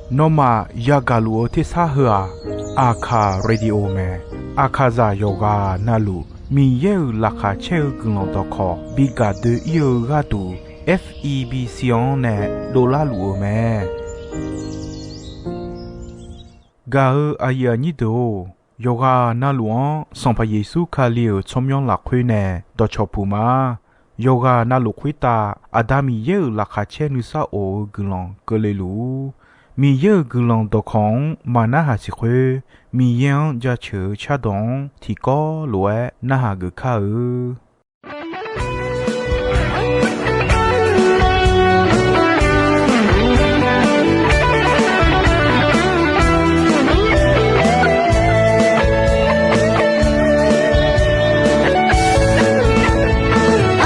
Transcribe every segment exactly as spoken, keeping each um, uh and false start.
Nawmaf yagaq luf-eu tersar heu-aq, Aqkaq Radio mae. Aqkaqzaq yawqghaq navluf Miqyaer-euq laqkhaq caer-eu guiqlanq dawqkawq bi gaq doe-ir-eu gharduq, F E B C-anr nae dovlar luf-eu mae. Gaq-eu aqyuif aqnyir deuq-or, yawqghaq navluf-anr Sanqpaq Yeqsur Kali-euq tsawrmyanr lafkhoer nae dawqcawq puq ma. Yawqghaq navluf khoertav Aqda Miqyaer-euq laqkhaq caer nuisar of-eu guiqlanq keuvle luf-ur. Miqyaer-euq guiqlanq dawqkawq-anr maq narhaq siq khoer, Miqyaer-anr jaceuq-eu cardawq-anr tiqkawv lof-aer narhaq geuf kar-eu.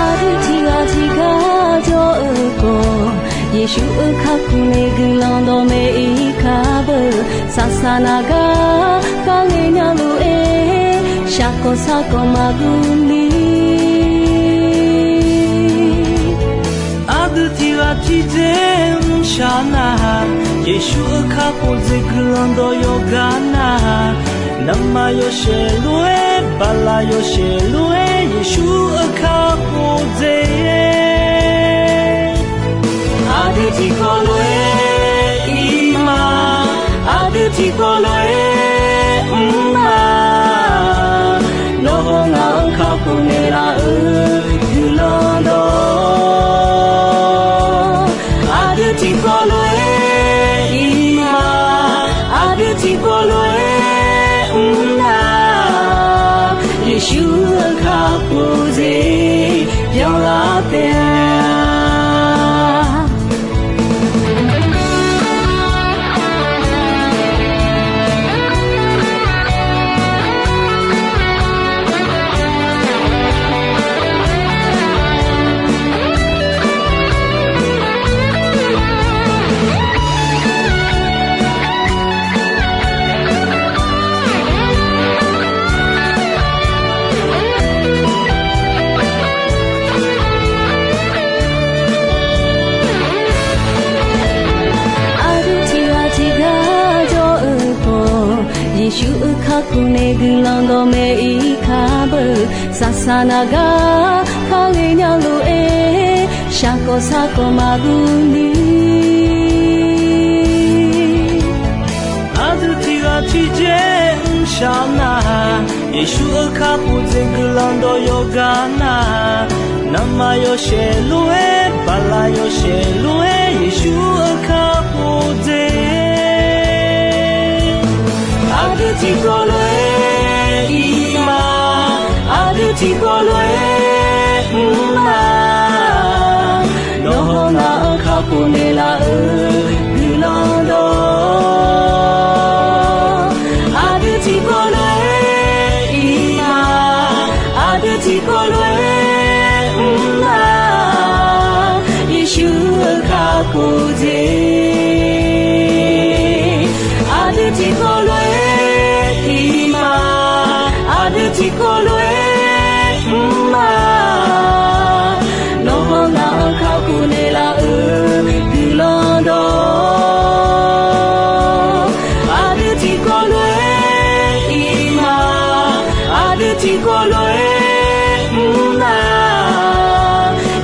Aqdui tiqghaq tiqgar jawr-eu khawf, Yeqsur-euq kakhof nae guiqlanq dawqmaeq-ir kar beu. Saqsaq naq gar kharle nya lof-aer, shaqkawq sarkawq maqguv ni. Aqdui tiqghaq tiqdzer mrshaq nar-aq, Yeqsur-euq kakhof dzaeq guiqlanq dawq yawqgar nar-aq, navmaqyawshaef lof-aer, baqlaqyawshaef lof-aer, Yeqsur-euq kakhof dzaeq. Aqdui tiqkawv lof-aer ir ma, aqdui tiqkawv lof-aer mr ma. Nawr hawr ngaq-anr kakhof naeqlaf-euq guiqlanq dawq, aqdui tiqkawv lof-aer ir ma, aqdui tiqkawv lof-aer mr na. Yeqsur-euq kakhof dzaeq byanlar taef-a. Aqdui tiqghaq tiqgar jawr-eu khawf, Yeqsur-euq kakhof nae guiqlanq dawqmaeq-ir kar beu. Saqsaq naq gar kharle nya lof-aer, shaqkawq sarkawq maqguv ni. Aqdui tiqghaq tiqdzer mrshaq nar-aq, Yeqsur-euq kakhof dzaeq guiqlanq dawq yawqgar nar-aq, navmaqyawshaef lof-aer, baqlaqyawshaef lof-aer, Yeqsur-euq kakhof dzaeq. Aqdui tiqkawv lof-aer ir ma, aqdui tiqkawv lof-aer mr ma. Nawr hawr ngaq-anr kakhof naeqlaf-euq guiqlanq dawq, aqdui tiqkawv lof-aer ir ma, aqdui tiqkawv lof-aer mr ma. Yeqsur-euq kakhof dzaeq, aqdui tiqkawv lof-aer ir ma, aqdui tiqkawv lof-aer mr ma. Nawr hawr ngaq-anr kakhof naeqlaf-euq guiqlanq dawq, aqdui tiqkawv lof-aer ir ma, aqdui tiqkawv lof-aer mr ma.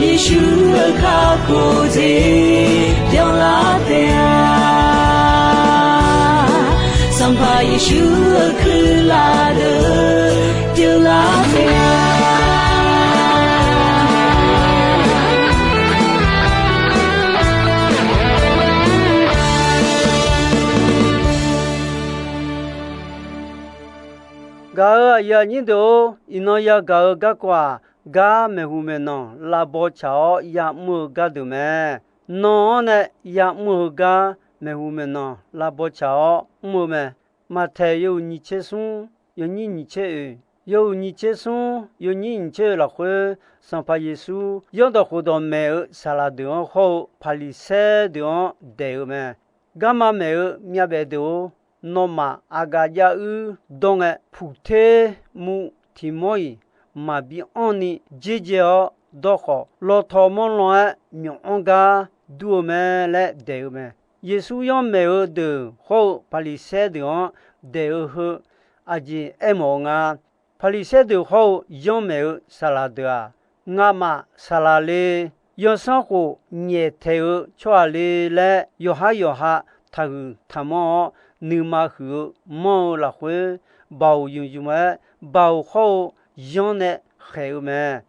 Yeqsur-euq kakhof dzaeq byanlar taef-a. Sanqpaq Yeqsur-euq kuirlaf deuq byanlar taef-a. Gaq-euq aqyuif aqnyir deuq-or, iqnan yagaq-eu garkawv-aq, gar maeqhu maeqnan lavbaw tsaq-awr ya'mr-eu gardeuq mae. Nan-anr nae ya'mr-eu gar maeqhu maeqnan lavbaw tsaq-awr mr-eu mae. Maqtaeq yawhuiq nyiq tser smr, yawnyir nyiq tser oeq, yawhuiq nyiq tser smr, yawnyir nyiq tser oeq lafkhoer, Sanqpaq Yeqsur Yawrdawq khofdawq maeq-eu saqlaq deuq-anr hawr-eu Paqliqsaer deuq-anr daeq-eu mae. Garma maeq-eu myavbaef deuq-or, nawmaf aqgaf javuir dawr ngae, puqter muv tiq mawr-iq maqbi anrni dzer dzae-awr dawrkhawf, lawtaw mawrlan-aer myawq anr gar dur-eu mae laer daeq-eu mae. Yeqsur yanrmaeq-eu deuq hawr-eu Paqliqsaer deuq-anr daeq-eu heu aqjeq aermawf-eu nga. Paqliqsaer deuq hawr-eu yanrmaeq-eu saqlaq deuq-aq, ngamaf saqlaq le, yawsanr khof nyaeftaeq-eu tsawrhaq le laer yawqhar yawqha taqhuiq taqmanr-awr, nuima huiq-eu manr-eu lafkhoer, baoq ymq ymq-aer baoq hawr-eu yanr nae khaeq-eu mae.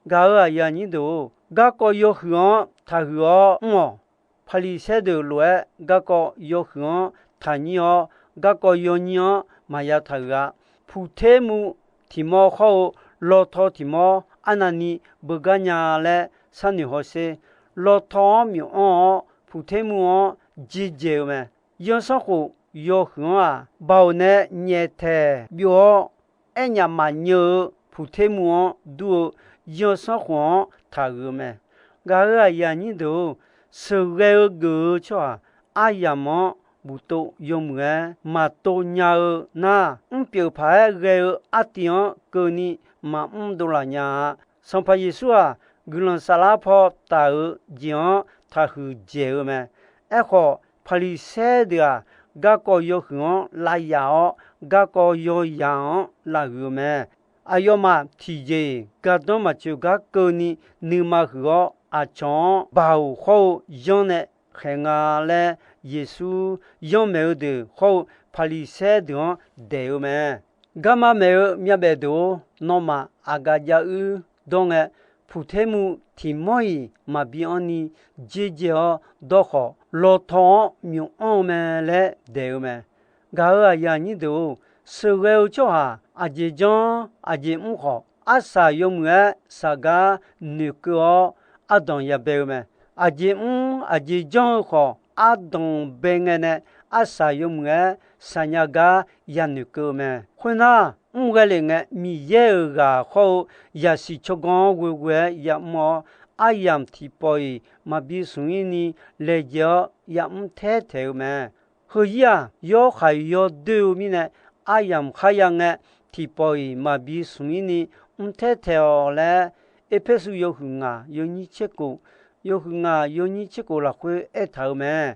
Gaq-euq aqyuif aqnyir deuq-or, garkawv yawhuiq-anr taqhuiq-awr mr-awq. Paqliqsaer deuq lof-aer garkawv yawhuiq-anr taqnyir-awr, garkawv yawnyir-anr maqya taqhuiq-a. Puqtermuv tiq mawr hawr-eu lawtaw tiq mawr arnavni beugar nya laer sharnoeq hawsher. Lawtaw-anr myof-anr-awr, puqtermuv-anr jerdzaeq-eu mae. Yawsanr khof yawhuiq-anr-aq, baoq nae nyaeftaeq byov-awr, aernyaf maqnyeuv-eu puqtermuv-anr dur-eu yawsanr khof-anr taqhuiq-eu mae. Gaq-euq aqyuif aqnyir deuq-or, sheuqghae-eu geuf-eu tsawrhaq aryamq-anr buftov yawmuiq-aer maqtov nya-eu nar, mrpyeuf paq-aer ghae-eu artiv-anr keuvni maqmr dovlaf nya-a. Sanqpaq Yeqsur-aq, guiqlanq saflar paw taf-eu jeq-anr taqhuiq dzaeq-eu mae. Aerkhawf, Paqliqsaer deuq-aq, garkawv yawhuiq-anr lavyaq-awr, garkawv yawyaq-anr lavhuiq-eu mae. Aqyawfmaf tiqjeq-iq gardanr maqtsoeq gar keuvni nuima huiq-awr, aqcawq-anr baoq hawr-eu yanr nae khaeq nga laer, Yeqsur yanrmaeq-eu deuq hawr-eu Paqliqsaer deuq-anr daeq-eu mae. Garma maeq-eu myavbaef deuq-or, nawmaf aqgaf jav uir dawr ngae, puqtermuv tiq mawr-iq maqbi anrni dzer dzae-awr dawr khawf, lawtaw-anr myof-anr-eu mae laer daeq-eu mae. Gaq-euq aqyuif aqnyir deuq-or, sheuqghae-eu tsawrhaq aqjeq janr aqjeq mr khawf, arsaq yawmuiq-aer saqgar noeqkeuv-awr ardanq yabae-eu mae. Aqjeq mr aqjeq janr-eu khawf, ardanq bae ngae nae arsaq yawmuiq-aer saqnya gar yanoeqkeuv-eu mae. Khoernar, mr ghae lef ngae, Miqyaer-euq ghaq hawr-eu yaqsiq tsawrganr-anr ghoeghoe-aer yamr-awr, aryamq tiqpawf-iq maqbi smq-ir ni laejae-awr yamr taer taeq-eu mae. Heuzir-aq, yawr khaq yawdoer-eu mirnae, aryamq kharya ngae, tiqpawf-iq maqbi smq-ir ni mr taer taeq-awq laer, Erpersu yawhuiq ngaq yawnyir tser kof, yawhuiq ngaq yawnyir tser kof lafkhoer aertaq-eu mae.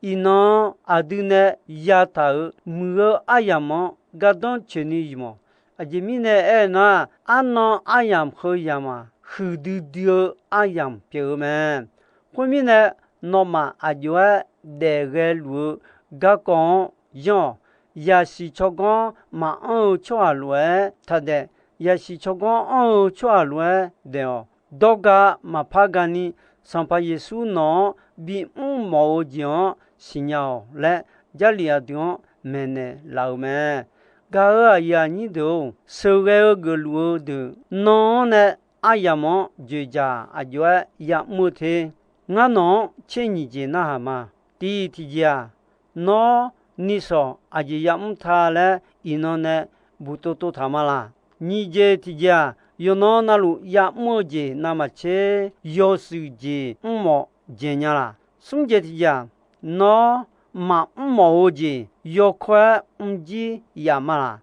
Iqnan aqdui nae yataq-euq muiq-eu aryamq-anr gardanr tsoeqni ymq-awq. Aqjeq mirnae aernar, arnan aryamq heu yamq-aq, huiqdui dui-eu aryamq pyeuf-eu mae. Khoermirnae, nawmaf aqjox-aer daef ghae luf-eu garkawv-anr yanr-awq. Yaqsiq tsawrganr maqanr-eu tsawrhaq lof-aer taqdaef. Yaqsiq tsawrganr anr-eu tsawrhaq lof-aer daef-awq. Dawrga maqpar gani, Sanqpaq Yeqsur nawq-anr bimr mawf-eu jeq-anr siqnya-awq laer, Jarlif aqdui-anr maeqnaeq laf-euq mae. Gaq-euq aqyuif aqnyir deuq-or, sheuqghae-eu geufluf-eu deuq nan-anr nae aryamq-anr dzoeqdzaq aqjox-aer yamr-eu te. Ngar nawq-anr tser nyiq jeq narhaq ma. Tiq tiqjeq-aq, nawr nisawq aqjeq yamr ta laer iqnan nae buq tov tov taq ma laq? Nyiq jeq tiqjeq-aq, yawqnan navluf yamr-eu jeq navmaqtser yawshuif jeq mrmawf dzaeq nya laq? Smr jeq tiqjeq-aq, nawr maqmr mawf-eu jeq yawkawr-aer mrjir yaf ma laq?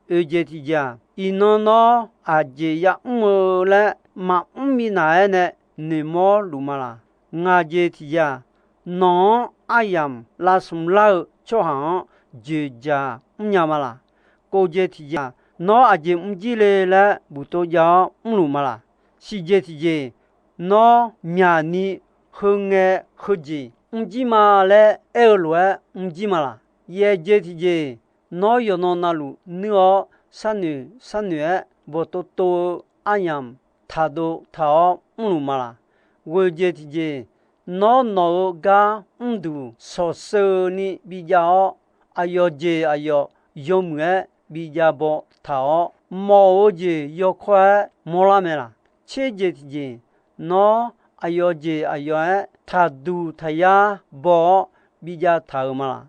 Oeq jeq tiqjeq-aq, iqnan nawr aqjeq yamr-eu laer maqmr minav-aer nae noeqmawr luf ma laq? Ngaq jeq tiqjeq-aq, nawq-anr aryamq lavsmq lar-eu tsawrhaq-anr dzoeqdzaq mrnya ma laq? Kov jeq tiqjeq-aq, nawr aqjeq mrjir le laer buq tov jav-awr mrluf ma laq? Siq jeq tiqjeq, nawr myaqni heu ngae heujeq mrjir ma laer aer-eu lof-aer mrjir ma laq? Yaeq jeq tiqjeq, nawr yawqnan navluf nuir-awr sharnoeq sharnoeq-aer bawqtov tov-eu aryamq taqdov taq-awr mrluf ma laq? Ghoeq jeq tiqjeq, nawr nawq-eu gar mrduq shawqsheuvni bijav-awr, aqyawf jeq aqyawf yawmuiq-aer bijav baw taq-awr, mawf-eu jeq yawkawr-aer mawrlar mae laq? Tser jeq tiqjeq, nawr aqyawf jeq aqyawf-aer taqduq taqyar baw-awr bijav taq-euq ma laq?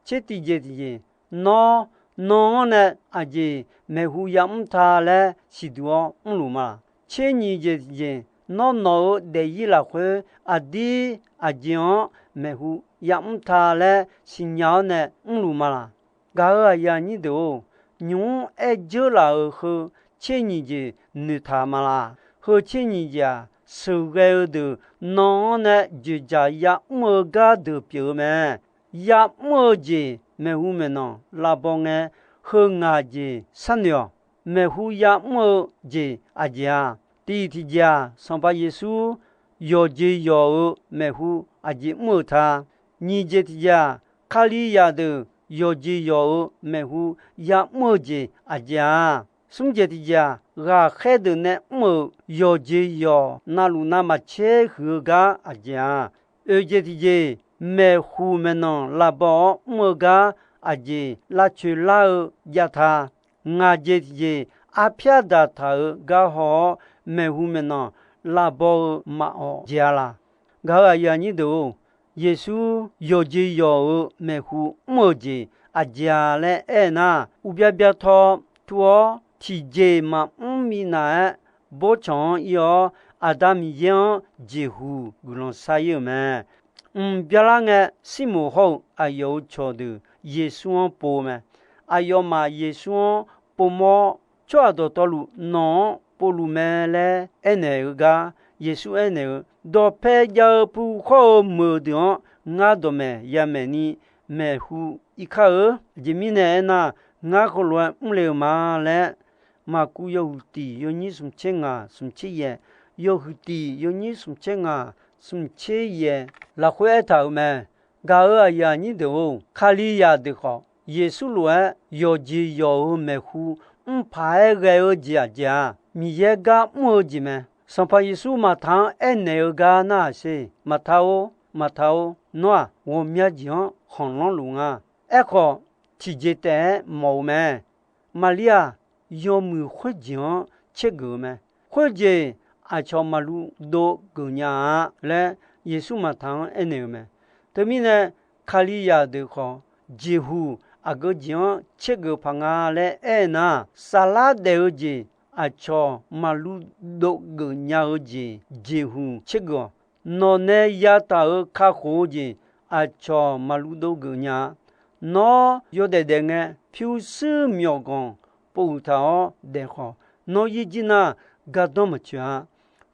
Tser tiqjeq tiqjeq, nawr nan-anr nae aqjeq maeqhu yamr ta laer siqduq-awr mrluf ma laq? Tser nyiq jeq tiqjeq, nawr nawq-eu daefzir lafkhoer aqdir aqjeq-anr maeqhu yamr ta laer siqnya-awr nae mrluf ma laq? Gaq-euq aqyuif aqnyir deuq-or, nymq-mr aer dzeur laf-euq heu tser nyiq jeq noeqtaq ma laq? Heu tser nyiq jeq-aq, sheuqghae-eu deuq nan-anr nae dzoeqdzaq ya'mr-eu gar deuq pyeuf-eu mae. Ya'mr-eu jeq maeqhu maeqnan lavbaw ngae, heu ngaq jeq sharnoeq-awq. Maeqhu ya'mr-eu jeq aqjeq-a? Tiq tiqjeq-aq, Sanqpaq Yeqsur yawqjeq yawq-euq maeqhu aqjeq mr-euq ta. Nyiq jeq tiqjeq-aq, Kalizaq deuq yawqjeq yawq-euq maeqhu ya'mr-eu jeq aqjeq-a? Smr jeq tiqjeq-aq, ghaqkhaer deuq nae mr-euq yawqjeq yawq navluf navmaqtser huiq-eu gar aqjeq-a? Oeq jeq tiqjeq, maeqhu maeqnan lavbaw-awr mr-eu gar aqjeq lavcoeq lar-eu jav ta. Ngaq jeq tiqjeq, arpyar daqtaq-euq gar haw-awr maeqhu maeqnan lavbaw-eu maqawq jeq-a laq? Gaq-euq aqyuif aqnyir deuq-or, Yeqsur yawqjeq yawq-euq maeqhu mr-euq jeq aqjeq-a laer aer nar, uqbya bya taw tur-awr tiqjeq maqmr minav-aer bawrtsanq-anr ir-awr, Aqda Miqyaer-anr jeqhuq guiqlanq shar ir-euq mae. Mq byalar ngae, Sirmoq hawr-eu aqyawf-euq cawqdeuq Yeqsur-anr pov-eu mae. Aqyawfmaf Yeqsur-anr povmawr, Tsawrhaq dawqtawvluf nawq-anr povluf mae laer aernaeq-eu gar, Yeqsur aernaeq-eu, Dawqpae jav-eu pu khawr-eu meuq deuq-anr ngar dawqmaeq yamaeq ni maeqhu ir kar-eu. Aqjeq mirnae aernar, ngar heulof-aer mrle-eu ma laer, Maqkuv yawhuiq tiq yawnyir smqtser ngaq smqtser yaeq, yawhuiq tiq yawnyir smqtser ngaq smqtser yaeq lafkhoer aertaq-euq mae. Gaq-euq aqyuif aqnyir deuq-or, Kalizaq deuq khawf, Yeqsur lof-aer yawqjeq yawq-euq maeqhu mrpaq-aer ghae-eu jeq aqjeq-aq, Miqyaer gar mr-eu jeq mae. Sanqpaq Yeqsur Maqta-anr aernaeq-eu gar narhaq sher. Maqta-or, Maqta-or, nawr-aq ghawqmya jeq-anr khanqlanr luf nga. Aerkhawf, tiqjeq taef-aer mawf-eu mae. Maqlir-aq, yawmuiq khoerjeq-anr tsergeuf-eu mae. Khoerjeq aqcawq maqluv dov geuf nya-a laer Yeqsur Maqta-anr aernaeq-eu mae. Teumirnae, Kalizaq deuq khawf, jeqhuq aqgeu jeq-anr tsergeuf paq nga laer aernar, saflar daef-eu jeq aqcawq maqluv dov geuf nya-eu jeq jeqhuq tsergeuf-awq. Nawq nae yataq-euq kakhof-eu jeq aqcawq maqluv dov geuf nya-a. Nawr yawdaef daef ngae, pyurshuir myawqganq pov uiq taq-awr daef khawf, nawr yirjir nar gardanr maqtsoeq-a.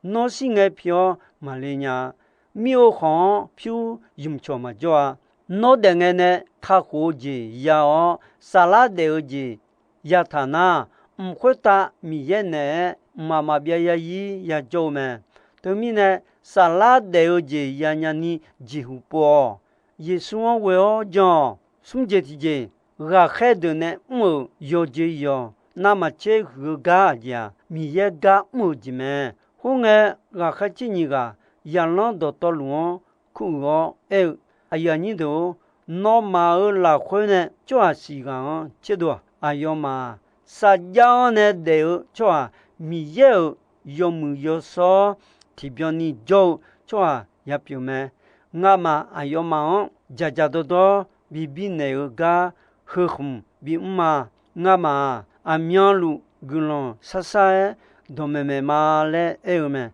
Nawr shir ngae pi-awr maqle nya-a. Mir-eu khawq-anr pyur ymqcawq maqjawr-a. Nawr daef ngae nae kakhof-eu jeq ya-awr, saflar daef-eu jeq yataq nar, mq khoertav Miqyaer naeq-aer mqmaq maqbyav yazir yajawr-eu mae. Teumirnae, saflar daef-eu jeq yanya ni jeqhuq pov-awq. Yeqsur-anr ghoe-awr jan-awq. Smr jeq tiqjeq, ghaqkhaer deuq nae mr-euq yawqjeq yawq navmaqtser huiq-eu gar aqjeq-aq, Miqyaer gar mr-euq jeq mae. Khoerngae, ghaqkhaer tser nyiq ghaq yaqlanr dawqtawvluf-anr kuruiq-awr aer-eu, Aqyuif aqnyir deuq-or, nawmaf-euq lafkhoer nae tsawrhaq siq ghaq-anr tserdov-awq. Aqyawfmaf-aq, sarjax-anr nae daef-eu tsawrhaq, Miqyaer-euq yawmuiq yawshawr tiqbyan ni jawr-eu tsawrhaq yapyeuf mae. Ngamaf aqyawfmaf-anr dzaqdzaq dawrdawr bi birnaeq-eu gar heu khmq bimr ma. Ngamaf-aq, aqmyanluf guiqlanq sharshar-aer dawqmaeq maeq ma laer aer-eu mae.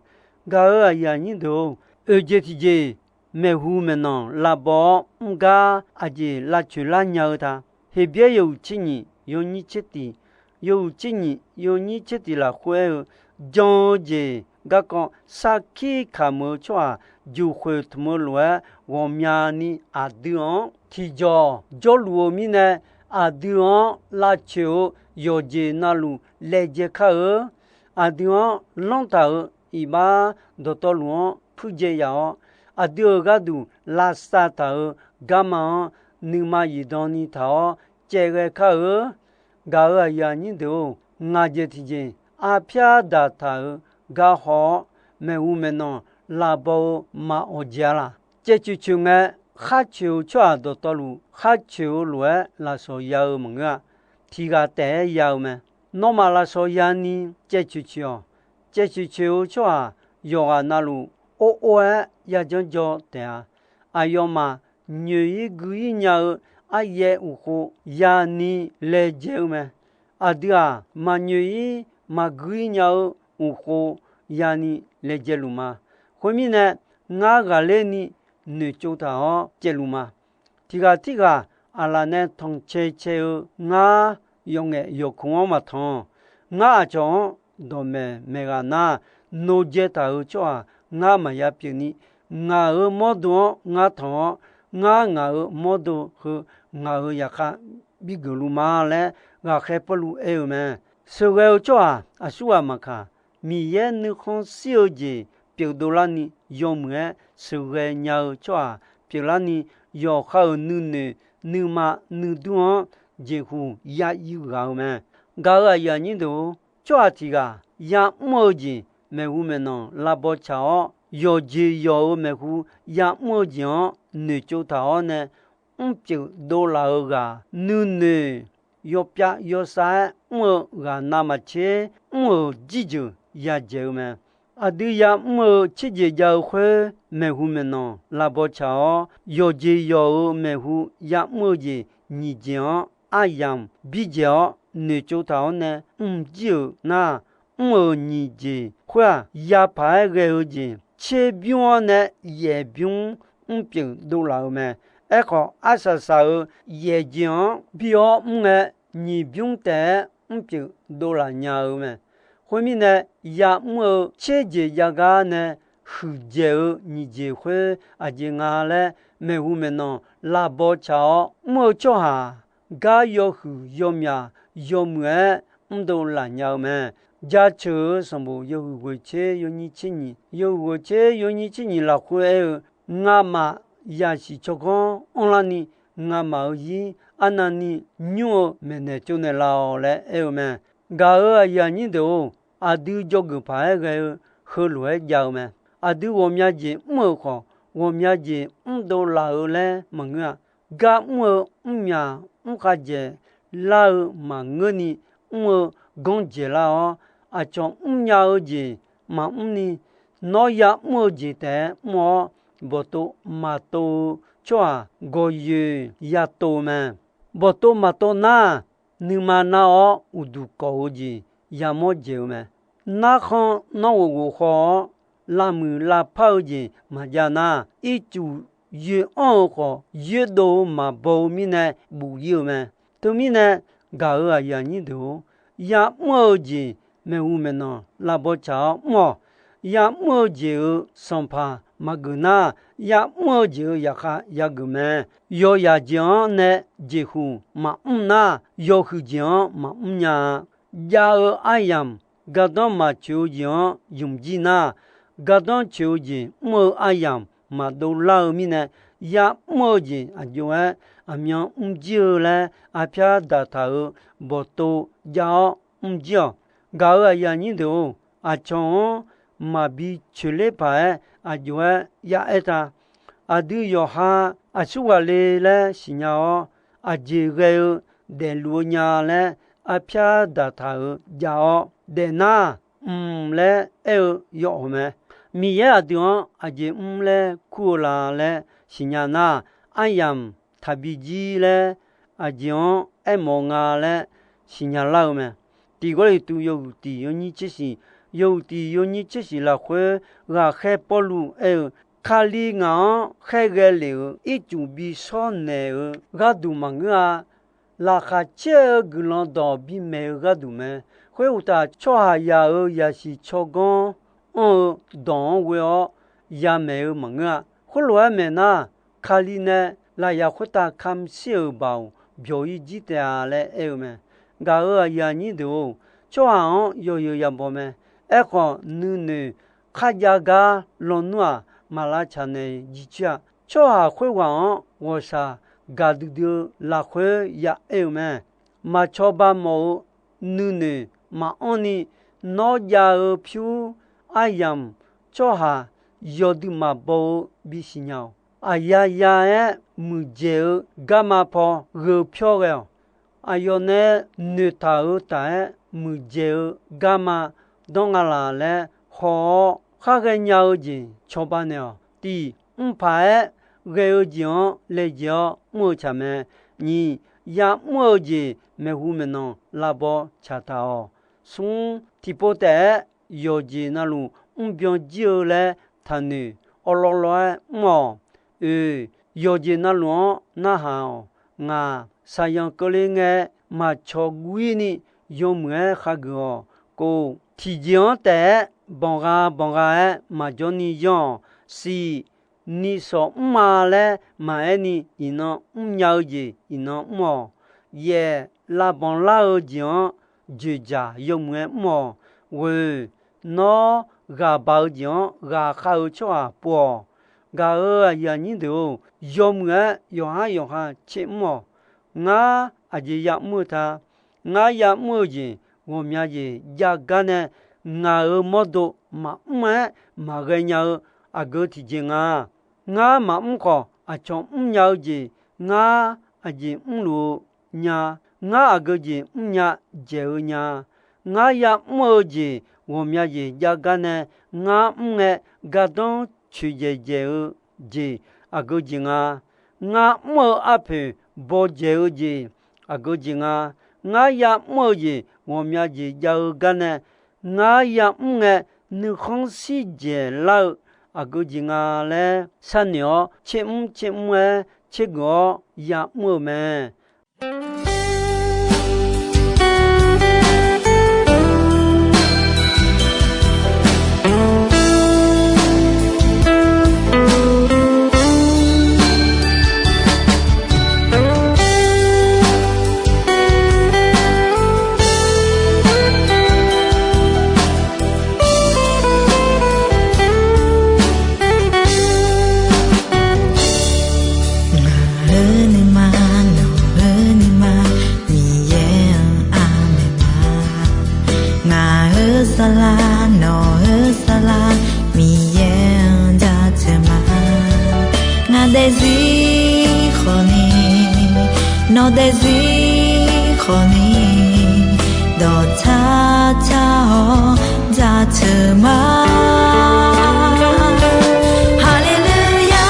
Gaq-euq aqyuif aqnyir deuq-or, oeq jeq tiqjeq maeqhu maeqnan lavbaw-awr mr gar aqjeq lavcoeq lar nya-eu ta. Heqbyaer yawhuiq tser nyiq yawnyir tser tiq, yawhuiq tser nyiq yawnyir tser tiq lafkhoer aer-eu, jan-eu jeq garkawv sarkir kamq-eu tsawrhaq juqkhoeq tmq-eu lof-aer ghawqmyani aqdui-anr tiqjawq jawrluf-eu mirnae, aqdui-anr lavcoeq-eu yawqjeq navluf laejae kar-eu. Aqdui-anr lanrtaq-euq iqbax dawqtawvluf-anr puirjae yaf-awr, aqdui-euq gharduq lavsav taq-euq garma-anr nuima zifdan ni taq-awr caevghae kar-eu. Gaq-euq aqyuif aqnyir deuq-or, ngaq jeq tiqjeq arpyar daqtaq-euq gar haw-awr, maeqhu maeqnan lavbaw-eu maqawq jeq-a laq? Caevcoeq coeq ngae, khar coeq-eu tsawrhaq dawqtawvluf khar coeq-eu lof-aer lafsawq ya-eu maqngeur-a. Tiq ghaq taef-aer ya-eu mae. Nawmaf lafsawq yani caevcoeq coeq-awq. Caevcoeq coeq-eu tsawrhaq yawqghaq navluf or or-aer yajanr jaw taef-a. Aqyawfmaf nyoeq-ir gui-ir nya-eu aryaev uqkhov yani laejae-eu mae. Aqdui-aq, maqnyoeq-ir maqgui-ir nya-eu uqkhov yani laejae luf ma. Khoermirnae, ngar ghaqler ni noeqtsov taq-awr caevluf ma. Tiq ghaq tirghaq aqlaf nae tanq cae cae-eu ngar yawf ngaef yawq kuq-anr maqtanq. Ngar aqcawq-anr dawqmaeq maeqghaq nar, nojae taq-euq tsawrhaq ngar maqya pyeufni, ngaq-euq mawrdo-anr ngar tanq-awr, ngar ngaq-euq mawrdo heu ngaq-euq zaqkhav bigeuf luf ma laer, ghaqkhaer Pawrluv aer-eu mae. Sheuqghae-eu tsawrhaq aqsurghaq maqkaq, Miqyaer nuikhanr shir-eu jeq pyeufdov larni yawmuiq-aer sheuqghae nya-eu tsawrhaq pyeuflarni, yawqha-euq nuinoeq nuima nuidur-anr jeqhuq ya ir ghaq-eu mae. Gaq-euq aqyuif aqnyir deuq-or, tsawrhaq tiq ghaq ya'mr-eu jeq maeqhu maeqnan lavbaw tsaq-awr, yawqjeq yawq-euq maeqhu ya'mr-eu jeq-anr noeqtsov taq-awr nae, mrpyeuf dovlaf-eu ghaq nuinoeq yawpyav yawsav-aer mr-eu ghaq navmaqtser mr-euq jirjeuq yadzaeq-eu mae. Aqdui ya'mr-eu tserjeq jav-eu khoer maeqhu maeqnan lavbaw tsaq-awr, yawqjeq yawq-euq maeqhu ya'mr-eu jeq nyiq jeq-anr aryamq bidzaeq-awr noeqtsov taq-awr nae mrjir-euq nar, mr-euq nyiq jeq khoer-aq, yapaq-aer ghae-eu jeq tserbymr-awr nae yaefbymr mrpyeuf dovlaf-eu mae. Aerkhawf, arsaq saq-euq yaefjeq-anr bi-awr mr ngae, nyiq bymr taef-aer mrpyeuf dovlaf nya-eu mae. Khoermirnae, ya'mr-eu tserjeq jav gar nae huiqdzaeq-eu nyiq jeq khoer aqjeq nga laer maeqhu maeqnan lavbaw tsaq-awr mr-eu tsawrhaq, gar yawhuiq yawmyaq yawmuiq-aer mrdov laf nya-eu mae. Jaceuq-eu sanqbof yawhuiq ghoeqtser yawnyir tser nyiq, yawhuiq ghoeqtser yawnyir tser nyiq lafkhoer aer-eu, Ngamaf yasiq tsawrganr anrlarni, ngamaf-euq zir arnavni nymr-eu maeqnaeq tsovnaeq laf-awq laer aer-eu mae. Gaq-euq aqyuif aqnyir deuq-or, aqdui dzawgeuf paq-aer ghae-eu heulof-aer jav-eu mae. Aqdui ghawqmya jeq mr-euq khawf, ghawqmya jeq mrdov laf-eu laer maqngeur-a. Gar mr-eu mrmyaq mrkhav dzaeq lar-eu maqngeurni, mr-eu ganr dzaeq lar-awr, aqcawq mrnya-eu jeq maqmr ni, nawr ya'mr-eu jeq taef-aer mr-awr, bawqtov maqtov-eu tsawrhaq gawqyoeq yatov-eu mae. Bawqtov maqtov nar, nuima nar-awr uqduq kawq-eu jeq yamawr dzaeq-eu mae. Narkhan nawr ghof ghof khaw-awr, lavmuiq lavpar-eu jeq maqjav nar, ircuf yoe anr-eu khawf, yoerdov-eu maqbaw-eu mirnae buf ir-eu mae. Teumirnae, gaq-euq aqyuif aqnyir deuq-or, ya'mr-eu jeq maeqhu maeqnan lavbaw tsaq-awr mr-awq. Ya'mr-eu jeq-euq sanqpaq maqgeuf nar, ya'mr-eu jeq-euq zaqkhav yageuf mae. Yawqyaf jeq-anr nae jeqhuq maqmr nar, yawhuiq jeq-anr maqmr nya-a. Jav-eu aryamq gardanr maqtsoeq-eu jeq-anr ymq jir nar, gardanr tsoeq-eu jeq mr-eu aryamq maqdov lar-eu mirnae, ya'mr-eu jeq aqjox-aer aqmyan mrjir-eu laer arpyar daqtaq-euq bawqtov jav-awr mrjir-awq. Gaq-euq aqyuif aqnyir deuq-or, aqcawq-anr maqbi coeqler paq-aer aqjox-aer ya aer ta. Aqdui yawqha aqsurghaq le laer siqnya-awr, aqjeq ghae-eu daefluf-eu nya laer arpyar daqtaq-euq jav-awr daefnar, mq laer aer-eu yawawq mae. Miqyaer aqdui-anr aqjeq mr laer kur-eu la laer siqnya nar, aryamq taqbi jir laer aqjeq-anr aermawf-eu nga laer siqnya lar-eu mae. Tiq Gawrliqtu yawhuiq tiq yawnyir tser shiq, yawhuiq tiq yawnyir tser shiq lafkhoer ghaqkhaer Pawrluv aer-eu, Kali ngaq-anr khaerghae lef-euq ircuf bi shawr naeq-eu gharduq maqngeur-a. Laqkhaq caer-eu guiqlanq dawq bimaeq-eu gharduq mae. Khoeruqtaf, tsawrhaqzaq-euq zaqsiq tsawrganr anr-eu dawq-anr ghoe-awr yamaeq-eu maqngeur-a. Khoerlof-aer maeq nar, Kali nae lafyaq khoertav kamq shir-euq baoq byawq-ir jir taef-a laer aer-eu mae. Gaq-euq aqyuif aqnyir deuq-or, tsawrhaq-anr yawzeu yabaw mae. Aerkhawf, nuinoeq kharjav gar lawnmr-aq, maq lavtsaq naeq jircoer-a. Tsawrhaq khoerghaq-anr ghawqshaq gaqdui dui-eu lafkhoer ya aer-eu mae. Maq cawba mawf-eu nuinoeq maqanr ni, nawr jav-eu pyur aryamq tsawrhaq yawdui maqbaw-eu bisiq nya-awq. Aqyaya-aer muiqdzaeq-eu garma paw gheu pyawr ghae-awq. Aqyawf nae noeqtaq-euq taq-aer muiqdzaeq-eu garma danr nga laq laer haw-awr, khar ghae nya-eu jeq cawba naeq-awq. Tiq, mrpaq-aer ghae-eu jeq-anr laejae-awr mr-eu tsaq mae. Nyiq, ya'mr-eu jeq maeqhu maeqnan lavbaw tsaq taq-awq. Smr, tiqpov taef-aer yawqjeq navluf mrbyan jir-eu laer taqnoeq awrlawrlawr-aer mr-awq. Oeq, yawqjeq navluf-anr narhaq-awq. Ngaq, saqyanq keuvle ngae, maqcawq guv-ir ni yawmuiq-aer khageuf-awq. Kov, tiqjeq-anr taef-aer banqgha banqgha-aer maqjawr ni yanr-awq. Siq, nishawq mr ma laer maqaer ni iqnan mrnya-eu jeq iqnan mr-awq. Yaeq, lavbanq lar-eu jeq-anr joeqdzaq yawmuiq-aer mr-awq. Ghoeq, nawr ghaq baq-eu jeq-anr ghaqkhav-eu tsawrhaq pov-awq. Gaq-euq aqyuif aqnyir deuq-or, yawmuiq-aer yawqhar yawqha tser mr-awq. Ngar aqjeq ya'mr-eu ta. Ngar ya'mr-eu jeq ghawqmya jeq jav gar nae ngaq-euq mawrdo maqmr-aer maqghae nya-eu aqgeu tiqjeq nga. Ngar maqmr khawf, aqcawq mrnya-eu jeq ngar aqjeq mrluf-eu nya. Ngar aqgeu jeq mrnya dzaeq-eu nya. Ngar ya'mr-eu jeq ghawqmya jeq jav gar nae ngar mr ngae, gardanr coeqdzaeq dzaeq-eu jeq aqgeu jeq nga. Ngar mr-eu arpoeq bawdzaeq-eu jeq aqgeu jeq nga. Ngar ya'mr-eu jeq ghawqmya jeq jav-eu gar nae ngar ya'mr ngae, nuikhanr shir dzaeq lar-eu aqgeu jeq nga laer sharnoeq-awr, tser mr tser mr-aer tsergeuf-awr ya'mr-eu mae. Ngaq-euq nuima, nawq-euq nuima, Miqyaer-anr aqmaeq ma. Ngaq-euq saflar, nawq-euq saflar, Miqyaer-anr jaceuq ma. Ngaq daefzir khawfni, nawq daefzir khawfni, dawqtsar tsar-awr jaceuq ma. Haleluya,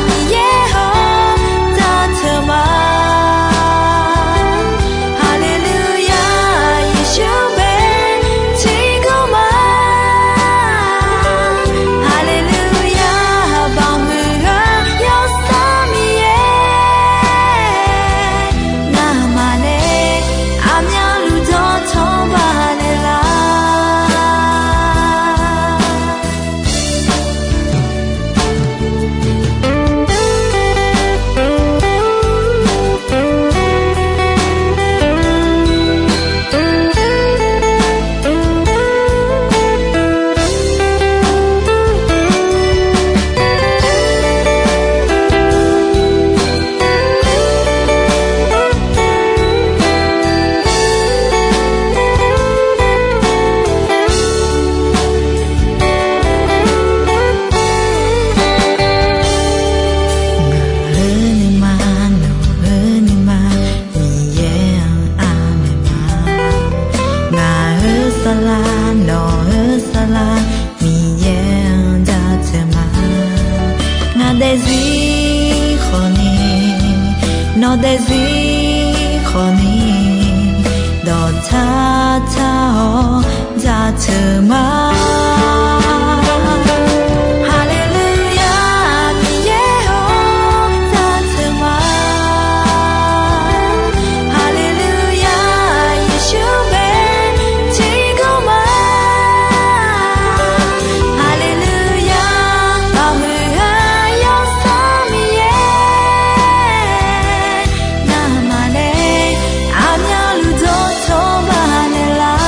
Miqyaer-or, jaceuq ma. Haleluya, Yeqsur bae tiqkawv ma. Haleluya, baoq muiq-eu Yawsanr Miqyaer, ngamaf nae aqmyanluf dawqtawq baqnaeq lar. Ngaq-euq nuima, nawq-euq nuima, Miqyaer-anr aqmaeq ma. Ngaq-euq saflar, nawq-euq saflar, Miqyaer-anr jaceuq ma. Ngaq daefzir khawfni, nawq daefzir khawfni, dawqtsar tsar-awr jaceuq ma. Haleluya, Miqyaer-or, jaceuq ma. Haleluya, Yeqsur bae tiqkawv ma. Haleluya, baoq muiq-eu Yawsanr Miqyaer, ngamaf nae aqmyanluf dawqtawq baqnaeq lar.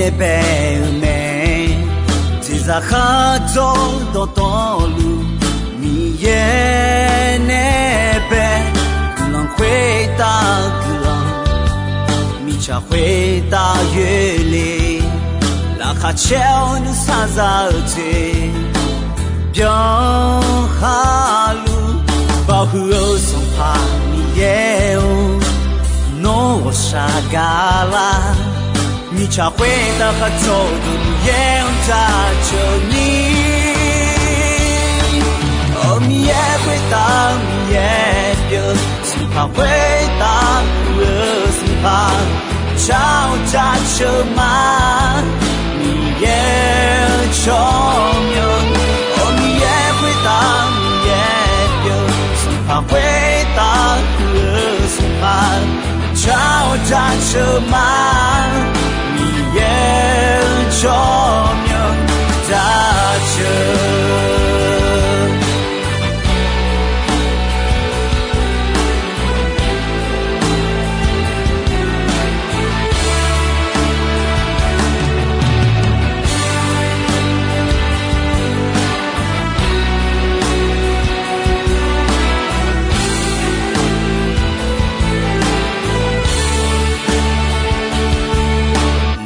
Nae bae-eu mae. Jeqzaq khardzawr dawqtawvluf, Miqyaer nae bae. Guiqlanq khoertav guiqlanq, mirtsaq khoertav yoerle. Laqkhaq caer-awr nuisar za-eu jeq, byan khaluf. Baoq huiq-eu Sanqpaq Miqyaer-or, nawr ghawqshaq gaqlar. Mirtsaq khoertav khardzawr-eu Miqyaer-anr jaceuq ni. Awq, Miqyaer khoertav Miqyaer pyeuf, Sanqpaq khoertav pyeuf-eu Sanqpaq, jar-awr jaceuq ma. Miqyaer-eu tsawrmyanr, awq, Miqyaer khoertav Miqyaer pyeuf, Sanqpaq khoertav pyeuf-eu Sanqpaq, jar-awr jaceuq ma. Miqyaer-eu tsawrmyanr jaceuq.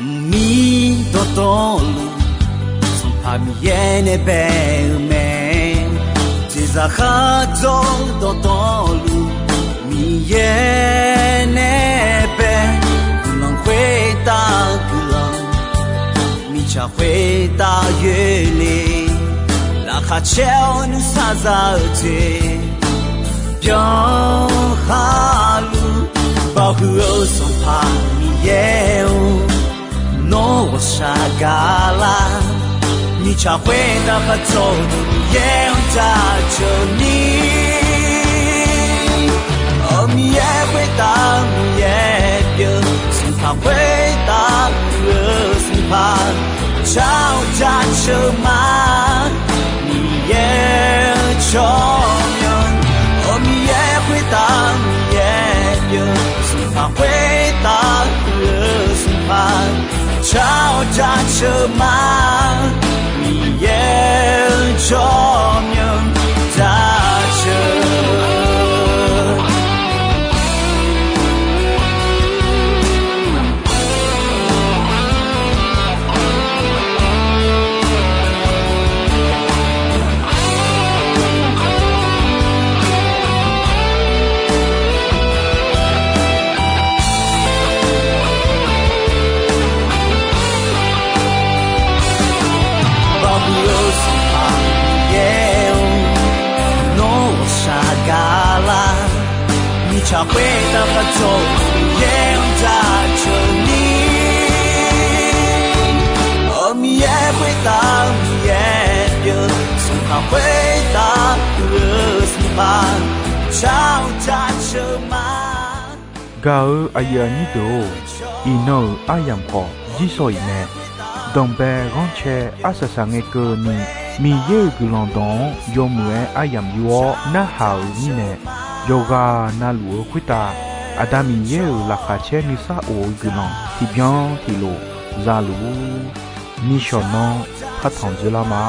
Mqmir dawqtawvluf, Sanqpaq Miqyaer nae bae-eu mae. Jeqzaq khardzawr dawqtawvluf, Miqyaer nae bae. Guiqlanq khoertav guiqlanq, mirtsaq khoertav yoerle. Laqkhaq caer-awr nuisar za-eu jeq, byan khaluf. Baoq huiq-eu Sanqpaq Miqyaer-or, nawr ghawqshaq gaqlar. Mirtsaq khoertav khardzawr-eu Miqyaer-anr jaceuq ni. Awq, Miqyaer khoertav Miqyaer pyeuf, Sanqpaq khoertav pyeuf-eu Sanqpaq, jar-awr jaceuq ma. Miqyaer-eu tsawrmyanr, awq, Miqyaer khoertav Miqyaer pyeuf, Sanqpaq khoertav pyeuf-eu Sanqpaq, jar-awr jaceuq ma. Miqyaer-eu tsawrmyanr jaceuq. Baoq huiq-eu Sanqpaq Miqyaer-or, nawr ghawqshaq gaqlar. Mirtsaq khoertav khardzawr-eu Miqyaer-anr jaceuq ni. Awq, Miqyaer khoertav Miqyaer pyeuf, Sanqpaq khoertav pyeuf-eu Sanqpaq, jar-awr jaceuq ma. Gaq-eu aqyuif aqnyir deuq-or, iqnan-euq aryamq khawf jirsawq iq mae. Danqbae ghanrcae arsaq saq ngae keuvni, Miqyaer-euq guiqlanq dawq-anr yawmuiq-aer aryamq yur-awr narhaq-euq mirnae, yawqghaq navluf-eu khoertav Aqda Miqyaer-euq laqkhaq caer nuisar of-eu guiqlanq tiqbyan tiqlof za luf-ur. Nishawq nanr partanq dzoerlar ma.